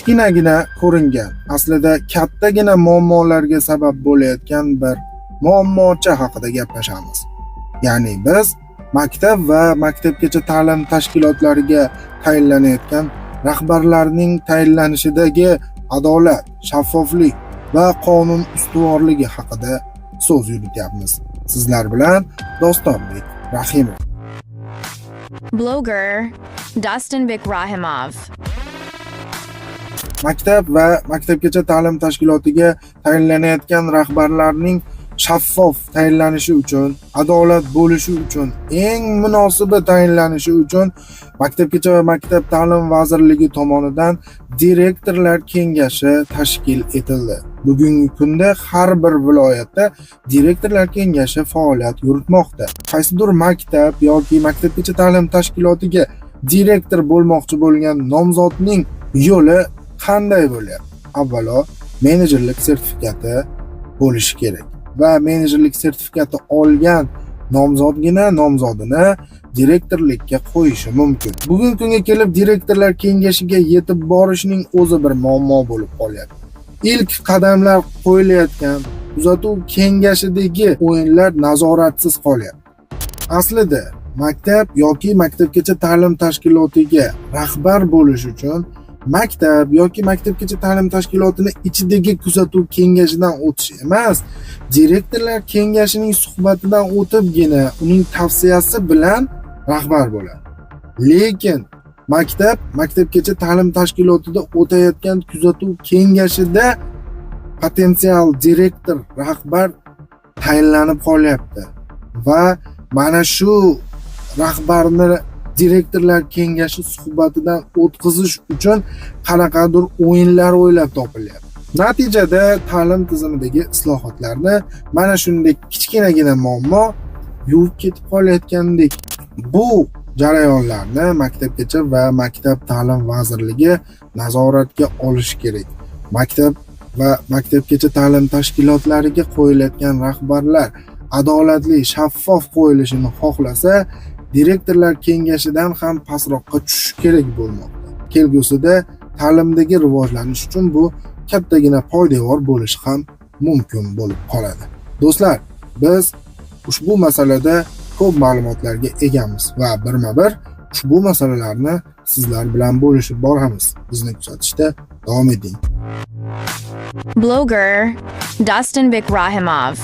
Kichkinagina ko'ringan, aslida kattagina muammolarga sabab bo'layotgan bir muammocha haqida gaplashamiz. Ya'ni biz maktab va maktabgacha ta'lim tashkilotlariga tayinlanayotgan rahbarlarning tayinlanishidagi adolat, shaffoflik va qonun ustuvorligi haqida so'z yurityapmiz. Sizlar bilan Dostonbek Rahimov. Bloger Dostonbek Rahimov. Maktab va maktabgacha ta'lim tashkilotiga tayinlanayotgan rahbarlarning shaffof tayinlanishi uchun, adolat bo'lishi uchun, eng munosibi tayinlanishi uchun Maktabgacha va maktab ta'lim vazirligi tomonidan direktorlar kengashi tashkil etildi. Bugungi kunda har bir viloyatda direktorlar kengashi faoliyat yuritmoqda. Qaysidir maktab yoki maktabgacha ta'lim tashkilotiga direktor bo'lmoqchi bo'lgan nomzodning yo'li qanday bo'lyapti? Avvalo menejerlik sertifikati bo'lishi kerak va menejerlik sertifikati olgan nomzodgina nomzodini direktorlikka qo'yishi mumkin. Bugungi kunga kelib direktorlar kengashiga yetib borishning o'zi bir muammo bo'lib qolyapti. Ilk qadamlar qo'yilayotgan kuzatuv kengashidagi o'yinlar nazoratsiz qolyapti. Aslida maktab yoki maktabgacha ta'lim tashkilotiga rahbar bo'lish uchun maktab yoki maktabgacha ta'lim tashkilotini ichidagi kuzatuv kengashidan o'tish emas, direktorlar kengashining suhbatidan o'tibgina uning tavsiyasi bilan rahbar bo'ladi. Lekin maktab, maktabgacha ta'lim tashkilotida o'tayotgan kuzatuv kengashida potensial direktor, rahbar tayinlanib qolyapti va mana shu rahbarni direktorlar kengashi suhbatidan o'tkazish uchun qanaqadir o'yinlar o'ylab topilyapti. Natijada ta'lim tizimidagi islohotlarni mana shunday kichkinagina muammo yuvib ketib qolayotgandek. Bu jarayonlarni Maktabgacha va maktab ta'lim vazirligi nazoratga olishi kerak. Maktab va maktabgacha ta'lim tashkilotlariga qo'yilayotgan rahbarlar adolatli, shaffof qo'yilishini xohlasa, direktorlar kengashidan ham pastroqqa tushishi kerak bo'lmoqda. Kelgusida ta'limdagi rivojlanish uchun bu kattagina poydevor bo'lishi ham mumkin bo'lib qoladi. Do'stlar, biz ushbu masalada ko'p ma'lumotlarga egamiz va birma-bir ushbu masalalarni sizlar bilan bo'lishib boramiz. Bizni kuzatishda davom eting. Bloger Dostonbek Rahimov.